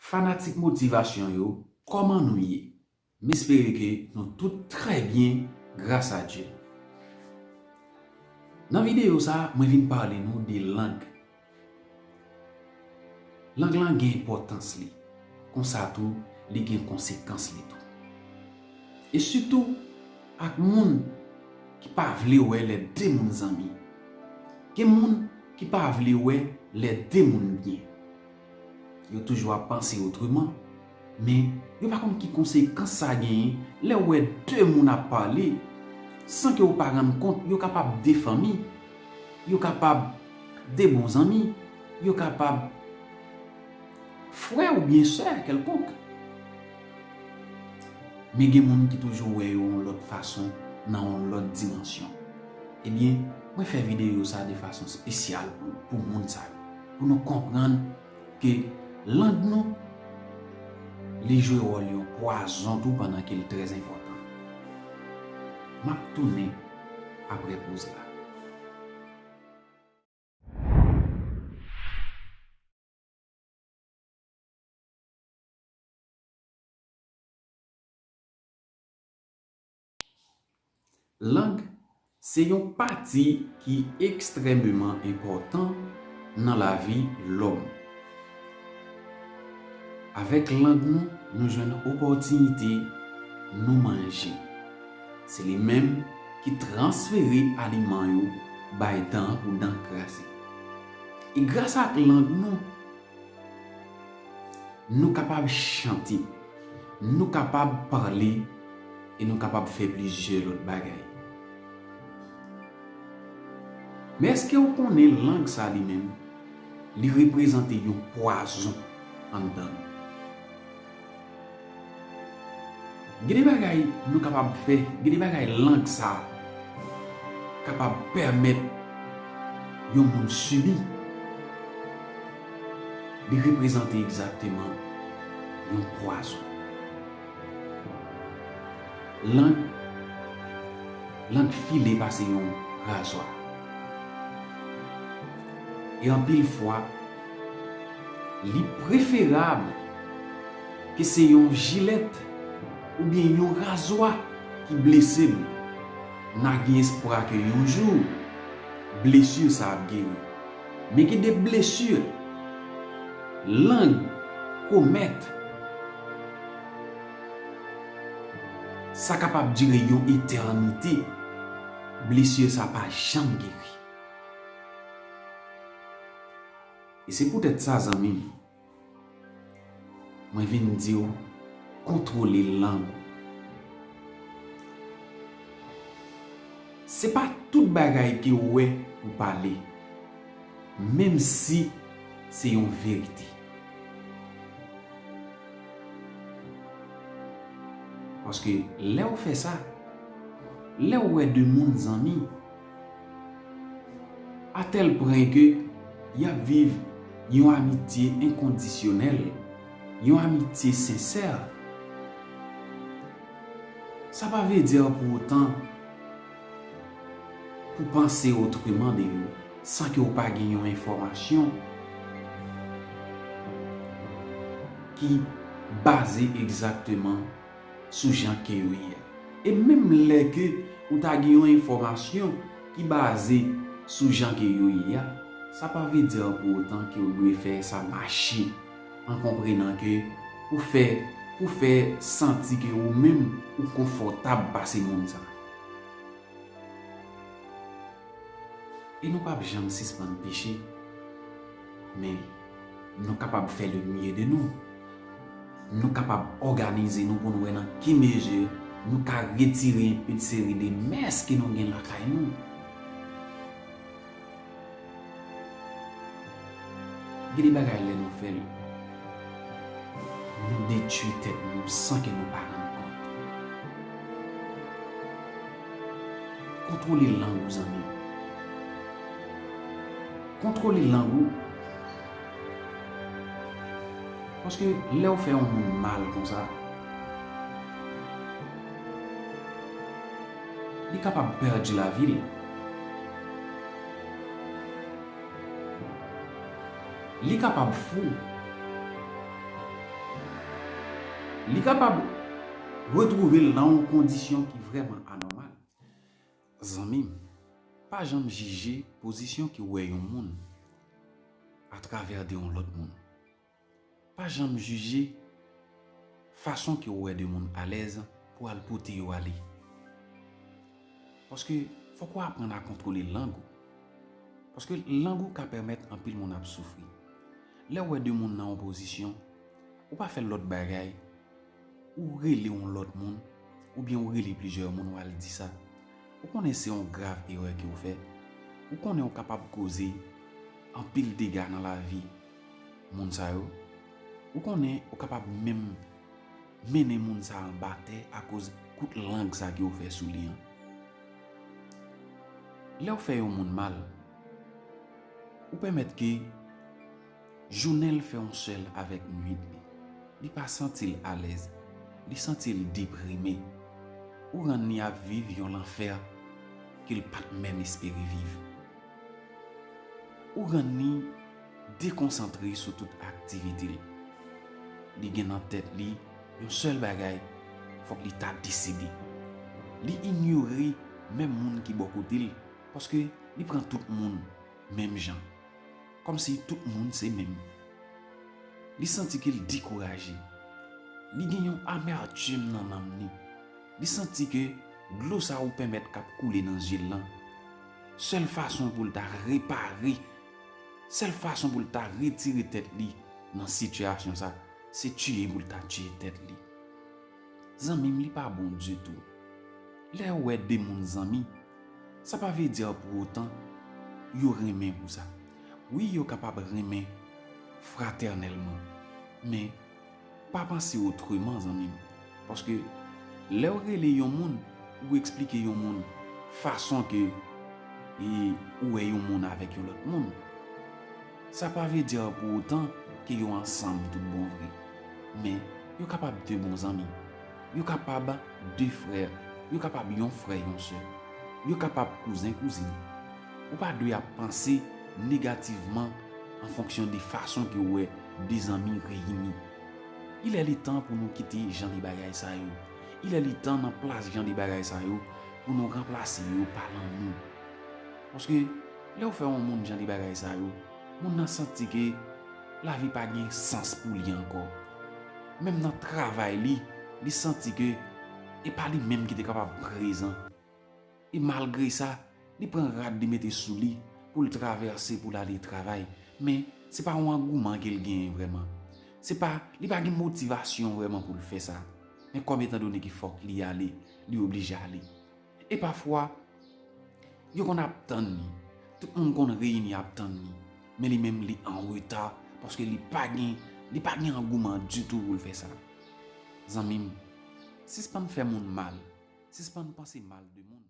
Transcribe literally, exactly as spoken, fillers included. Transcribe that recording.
Fanatik motivasyon yo, kòman nou ye? M espere ke nou tout trè byen, gras a Dye. Nan videyo sa, mwen vin pale nou de lang. Lang lan gen enpòtans li, konsa tou, li gen konsekans li tou. E sitou ak moun ki pa vle wè lè de moun zanmi. Gen moun ki pa vle wè lè de moun byen. Yo toujou ap panse otreman, men yo pa konn ki konsekans sa genyen lè w wè de moun ap pale san ke w pa rann kont. Yo kapab de fanmi, yo kapab de bon zanmi, yo kapab frè oubyen sè kèlkonk. Men gen moun ki toujou wè yo yon lòt fason, nan yon lòt dimansyon. Ebyen, mwen fè videyo sa de fason espesyal pou, pou moun sa yo, pou nou konprann ke lang nou, li jwe wòl yon pwazon tou pandan ke l trè enpòtan. M ap tounen apre poz la. Lang se yon pati ki ekstrèmeman enpòtan nan lavi lòm. Avèk lang nou, nou jwenn opòtinite nou manje. Se li menm ki transfere aliman yo bay dan pou dan kraze. E gras ak lang nou, nou kapab chante, nou kapab pale, e nou kapab fè plizyè lòt bagay. Men èske w konnen lang sa li menm, li reprezante yon pwazon anndan nou? Gen de bagay nou kapab fè, gen de bagay lang sa kapab pèmèt yon moun sibi. Li reprezante egzakteman yon pwazon. Lang, lang file pase yon razwa. E anpil fwa, li preferab ke se yon jilèt oubyen yon razwa ki blese nou. N a gen espwa ke yon jou, blesi sa ap geri. Men gen de blesi lang komèt, sa kapab dire yon etènite. Blesi sa pa janm geri. E se poutèt sa, zanmi m, mwen vin di w, kontwole lang ou. Se pa tout bagay ke w wè pou pale, menm si se yon verite. Paske lè w fè sa, lè w wè de moun zanmi, atèl pwen ke y ap viv yon amitye enkondisyonèl, yon amitye sensè, sa pa vle di pou otan pou panse otreman de yo, san ke w pa gen yon enfòmasyon ki baze egzakteman sou jan ke yo ye a. E menm lè ke ou ta gen yon enfòmasyon ki baze sou jan ke yo ye a, sa pa vle di pou otan ke w dwe fè sa mache, an konprenan ke pou fè, pou fè santi ke ou menm ou konfòtab pase moun sa. E nou p ap janm sispann peche, men nou kapab fè le mieux de nous. Nou kapab òganize nou pou n wè nan ki mezi nou ka retire yon seri de mès ke nou gen lakay nou. Gen de bagay lè nou fè l, nou detwi tèt nou san ke nou pa rann kont. Kontwole lang ou, zanmi m. Kontwole lang ou. Paske lè w fè yon moun mal konsa, li kapab pèdi lavi l. Li kapab fou. Li kapab retwouve l nan yon kondisyon ki vrèman anòmal. Zanmi m, pa janm jije pozisyon ke w wè yon moun atravè de yon lòt moun. Pa janm jije fason ke w wè de moun alèz pou al pote yo ale. Paske fòk w aprann a kontwole lang ou. Paske lang ou ka pèmèt anpil moun ap soufri. Lè w wè de moun nan yon pozisyon, ou pa fè lòt bagay, ou rele yon lòt moun, oubyen ou rele plizyè moun, w al di sa. Ou konnen se yon grav erè ke w fè. Ou konnen w kapab koze anpil dega nan lavi moun sa yo. Ou konnen w kapab menm mennen moun sa anba tè akoz kout lang sa ke w fè sou li an. Lè w fè yon moun mal, ou pèmèt ke jounen l fè yon sèl avèk nuit li. Li pa santi l alèz. Li santi l deprime. Ou rann li ap viv yon lanfè ke l pa t menm espere viv. Ou rann li dekonsantre sou tout aktivite l. Li gen nan tèt li yon sèl bagay, fòk li ta desede. Li inyore menm moun ki bò kote l, paske li pran tout moun menm jan. Kòmsi tout moun se menm. Li santi ke l dekouraje. Li gen yon amètim nan nanm li. Li santi ke dlo sa ou pèmèt k ap koule nan zye l lan, sèl fason pou l ta repare, sèl fason pou l ta retire tèt li nan sitiyasyon sa, se tiye pou l ta tiye tèt li. Zanmi m, li pa bon ditou. Lè w wè de moun zanmi, sa pa vle di pou otan yo renmen pou sa. Wi, yo kapab renmen fratènèlman, men pa panse otreman, zanmi m. Paske lè w rele yon moun, ou eksplike yon moun fason ke e ou wè yon moun avèk yon lòt moun, sa pa vle di pou otan ke yo ansanm tout bon vre. Men, yo kapab de bon zanmi. Yo kapab de frè. Yo kapab yon frè, yon sè. Yo kapab kouzen, kouzin. Ou pa dwe ap panse negativman an fonksyon de fason ke w wè de zanmi reyini. Il est le temps pou nou kite jan de bagay sa yo. Il est le temps nan plas jan de bagay sa yo pou nou ranplase yo pa lanmou. Paske lè w fè yon moun jan de bagay sa yo, moun nan santi ke lavi pa gen sans pou li ankò. Menm nan travay li, li santi ke e pa li menm ki te kapab prezan. E malgre sa, li pran rad li mete sou li pou l travèse pou l ale travay. Men, se pa yon angouman ke l genyen vrèman. Se pa, li pa gen motivasyon vrèman pou l fè sa. Men kòm etandone ke fòk li ale, li oblije ale. E pafwa, yo konn ap tann li. Tout moun konn reyini ap tann li. Men li menm, li an reta, paske li pa gen, li pa gen angouman ditou pou l fè sa. Zanmi m, sispann fè moun mal. Sispann panse mal de moun.